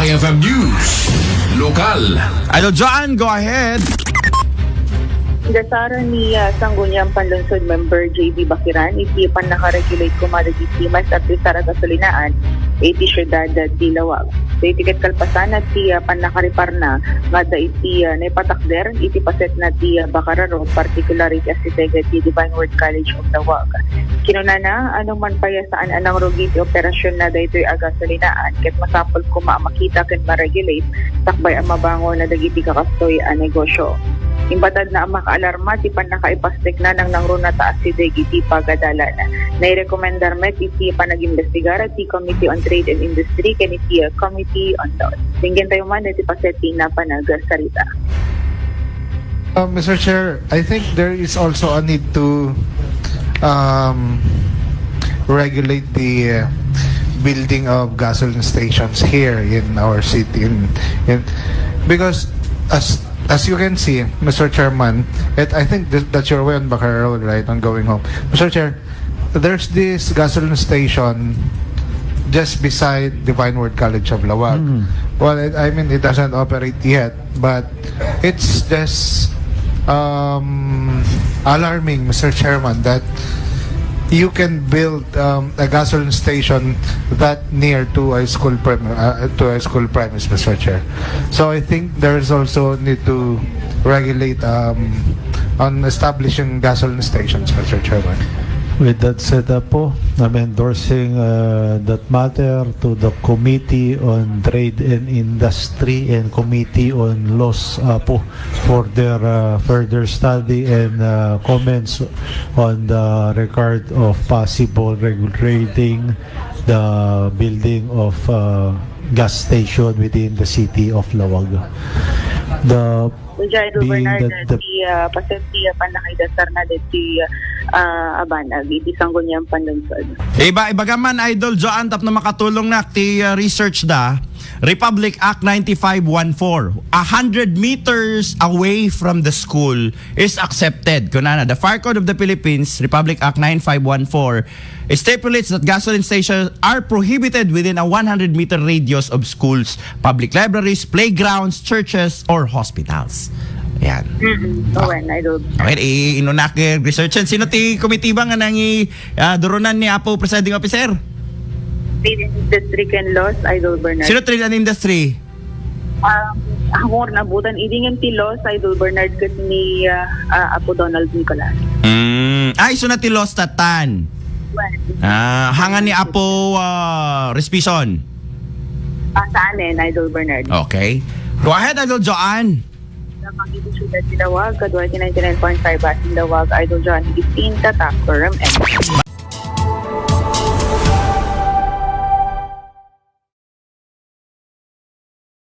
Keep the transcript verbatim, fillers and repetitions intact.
F M News, lokal. Idol John, go ahead. Indasaran ni, ah, Sangguniang Panlungsod Member J B Bakiran iti pannakaregulate koma dagiti mas-apil a gasolinaan iti siudad ti Laoag. Daytoy ket kalpasan ti, ah, pannakariparna nga adda iti, ah, naipatakder iti pasetna ti, ah, Bacararo, particularly iti asideg ti Divine Word College of Laoag. Kinunana, anuman pay a saan a nangrugi ti operasionna daytoy a gasolinaan, ket masapul koma a makita ken ma-regulate sakbay a mabangon dagiti kakastoy a negosio. Imbatadna a makaalarma ti pannakaipastekna nangnangruna ta asideg iti pagadalan. Nairekomendar met iti panagimbestigar ti Committee on Trade and Industry ken iti Committee on Laws. Dinggentayo man iti paset ti napan a sarita. Uh, Mister Chair, I think there is also a need to, um, regulate the, uh, building of gasoline stations here in our city. In, in, because as as you can see, Mister Chairman, it, I think that, that's your way on Bacararo Road, right, on going home. Mister Chair, there's this gasoline station just beside Divine Word College of Laoag. Mm. Well, it, I mean, it doesn't operate yet, but it's just, um, alarming, Mister Chairman, that you can build, um, a gasoline station that near to a school prem-, uh, to a school premise, Mister Chair. So I think there is also need to regulate, um, on establishing gasoline stations, Mister Chairman. With that said, Apo, I'm endorsing, uh, that matter to the Committee on Trade and Industry and Committee on Laws, Apo, for their, uh, further study and, uh, comments on the regard of possible regulating the building of, uh, gas station within the city of Laoag. The Idol being Bernard, that the ti, ah, paset ti, ah, pannakaidasarna deti, ah, a banag iti Sangguniang Panlungsod. Iba, ibaga man, Idol Joan, tapno makatulongnak ti, ah, research da, Republic Act ninety-five one four, a hundred meters away from the school is accepted. Kunana, the Fire Code of the Philippines, Republic Act nine five one four, stipulates that gasoline stations are prohibited within a one hundred meter radius of schools, public libraries, playgrounds, churches, or hospitals. Ayan. Mm-mm. Ah. Awen, Idol. Okay, i-, inunak, eh, research. Sino ti komitiba nga nangi, ah, durunan ni Apo Presiding Officer? Trade and Industry ken Laws, Idol Bernard. Sino Trade and Industry? Um, ako nga naabutan, idi ngem ti Laws, Idol Bernard, ket ni, ah, ah, Apo Donald Nicolas. Mm. Ay, isu na ti Laws tatan. Well, Ah, hangan ni Apo, ah, Respison. Ah, saanen, Idol Bernard. Okay. Go ahead, Idol Joan. Sa pag-ibig siyudad ti Laoag, kadua ti ninety-nine point five Basin Laoag, Idol Joan Gistinta, Takurum, and